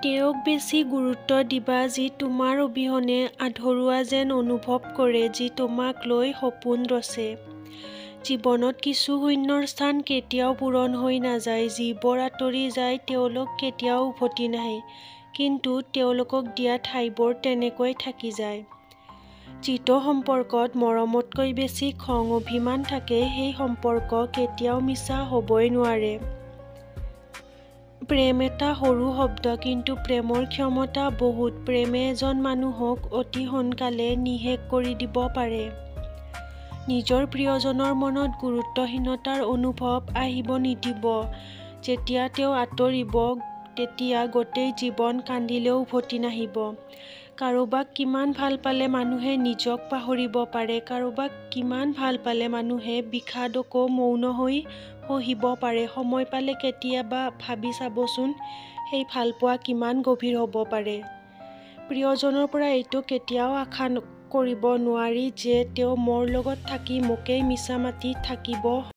তেওঁক বেছি গুৰুত্ব দিবা যি তোমাৰ অবিহনে আধৰুৱা যেন অনুভৱ কৰে, যি তোমাক লৈ সপোন ৰচে। জীৱনত কিছু শূন্যৰ স্থান কেতিয়াও পূৰণ হৈ নাযায়। যিবোৰ আঁতৰি যায় তেওঁলোক কেতিয়াও উভতি নাহে, কিন্তু তেওঁলোকক দিয়া ঠাইবোৰ তেনেকৈ থাকি যায়। যিটো সম্পৰ্কত মৰমতকৈ বেছি খং অভিমান থাকে, সেই সম্পৰ্ক কেতিয়াও মিছা হ'বই নোৱাৰে। প্ৰেম এটা সৰু শব্দ, কিন্তু প্ৰেমৰ ক্ষমতা বহুত। প্ৰেমে এজন মানুহক অতি সোনকালে নিঃশেষ কৰি দিব পাৰে। নিজৰ প্ৰিয়জনৰ মনত গুৰুত্বহীনতাৰ অনুভৱ আহিব নিদিব। যেতিয়া তেওঁ আঁতৰিব তেতিয়া গোটেই জীৱন কান্দিলেও উভতি নাহিব। কাৰোবাক কিমান ভাল পালে মানুহে নিজক পাহৰিব পাৰে, কাৰোবাক কিমান ভাল পালে মানুহে বিষাদকো মৌন হৈ সহিব পাৰে। সময় পালে কেতিয়াবা ভাবি চাবচোন, সেই ভালপোৱা কিমান গভীৰ হ'ব পাৰে। প্ৰিয়জনৰ পৰা এইটো কেতিয়াও আশা কৰিব নোৱাৰি যে তেওঁ মোৰ লগত থাকি মোকেই মিছা মাতি থাকিব।